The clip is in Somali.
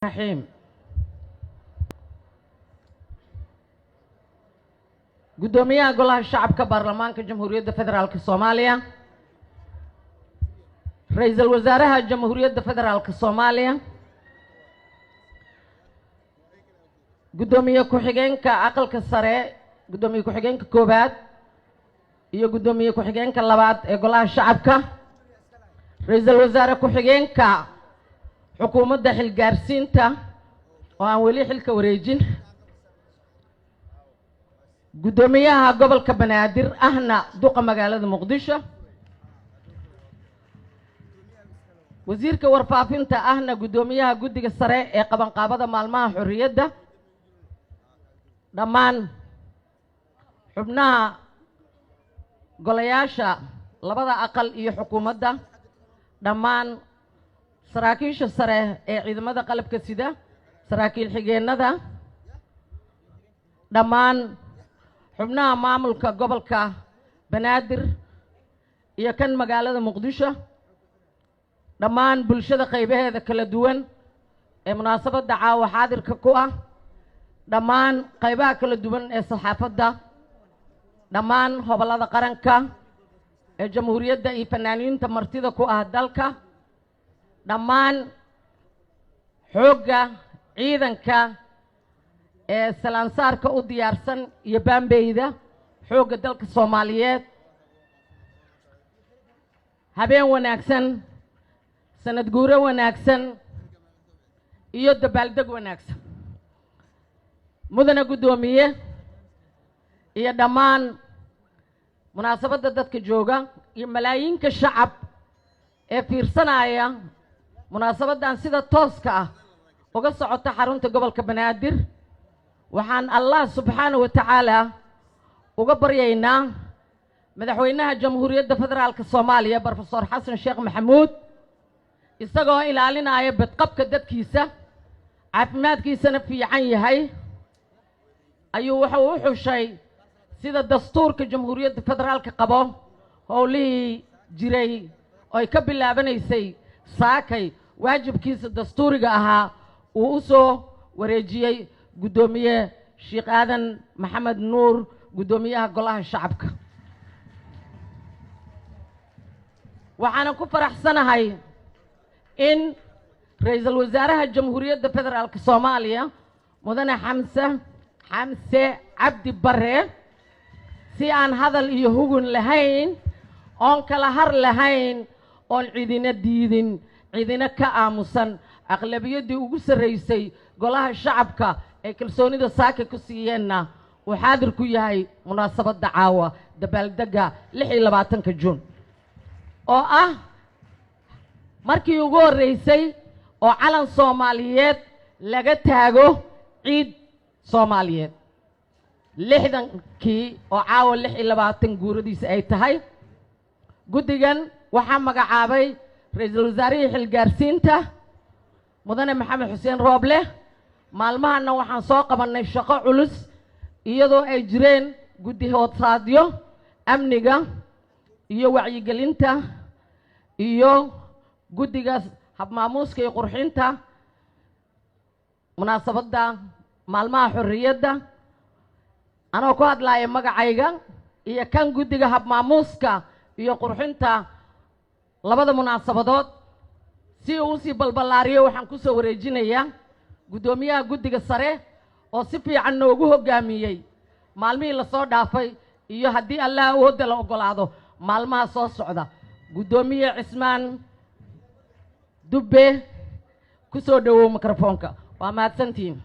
Raxiim. Guddoomiyaha Golaha Shacabka Baarlamaanka Jamhuuriyadda Federaalka Soomaaliya, Ra-iisul Wasaaraha Jamhuuriyadda Federaalka Soomaaliya, Guddoomiye ku-xigeenka Aqalka Sare, Guddoomiye ku-xigeenka koowaad iyo Guddoomiye ku-xigeenka labaad ee Golaha Shacabka, Ra-iisul Wasaare ku-xigeenka xukuumadda xilgaarsiinta oo aan weli xilka wareejin, Guddoomiyaha Gobolka Banaadir ahna Duqa Magaalada Muqdisho, Wasiirka Warfaafinta ahna Guddoomiyaha Guddiga Sare ee Qabanqaabada Maalmaha Xorriyadda, dhammaan xubnaha golayaasha labada aqal iyo xukuumadda, dhammaan saraakiisha sare ee ciidamada qalabka sida, saraakiil xigeennada, dhammaan xubnaha maamulka gobolka Banaadir iyo kan magaalada Muqdisho, dhammaan bulshada qaybaheeda kala duwan ee munaasabadda caawa xaadirka ku ah, dhammaan qaybaha kala duwan ee saxaafadda, dhammaan hobollada qaranka ee jamhuuriyadda iyo fanaaniinta martida ku ah dalka, dhammaan xoogga ciidanka ee salaansaarka u diyaarsan iyo baambeyda xoogga dalka Soomaaliyeed, habeen wanaagsan, sanad guuro wanaagsan iyo dabaaldeg wanaagsan. Mudana guddoomiye iyo dhammaan munaasabadda dadka jooga iyo malaayiinka shacab ee fiirsanaya munaasabaddan sida tooska ah uga socota xarunta gobolka Banaadir, waxaan Allah subxaanahu wa tacaala uga baryaynaa Madaxweynaha Jamhuuriyadda Federaalka Soomaaliya, Brofesor Xasan Sheekh Maxamuud, isagoo ilaalinaya badqabka dadkiisa, caafimaadkiisana fiican yahay, ayuu wuxuu u xushay sida dastuurka Jamhuuriyadda Federaalka qabo howlihii jiray oo ay ka bilaabanaysay saakay waajibkiisa dastuuriga ahaa uu u soo wareejiyey Guddoomiye Sheekh Aadan Maxamed Nuur, Guddoomiyaha Golaha Shacabka. Waxaana ku faraxsanahay in Ra-iisul Wasaaraha Jamhuuriyadda Federaalka Soomaaliya, Mudane Xamse Cabdi Bare, si aan hadal iyo hugun lahayn oon kala har lahayn oon cidina diidin cidina ka aamusan, aqlabiyaddii ugu sarraysay Golaha Shacabka ay kalsoonida saaka ku siiyeenna uu xaadir ku yahay munaasabadda caawa dabaaldegga 26-ka Juun, oo ah markii ugu horreysay oo calan Soomaaliyeed laga taago ciid Soomaaliyeed 60-kii, oo caawa 26 guuradiisa ay tahay. Guddigan waxaa magacaabay Ra-iisul Wasaarihii xilgaarsiinta, Mudane Maxamed Xuseen Rooble. Maalmahanna waxaan soo qabannay shaqo culus, iyadoo ay jireen guddi hoosaadyo amniga iyo wacyigelinta iyo guddiga habmaamuuska iyo qurxinta munaasabadda maalmaha xorriyadda. Anoo ku hadlaaya magacayga iyo kan guddiga habmaamuuska iyo qurxinta labada munaasabadood, si uu usii balballaariyo, waxaan ku soo wareejinayaa guddoomiyaha guddiga sare oo si fiican noogu hoggaamiyey maalmihii lasoo dhaafay iyo haddii Allah awoodda la oggolaado maalmaha soo socda. Guddoomiye Cismaan Dubbe, ku soo dhowow mikrofoonka. Waa mahadsantihiin.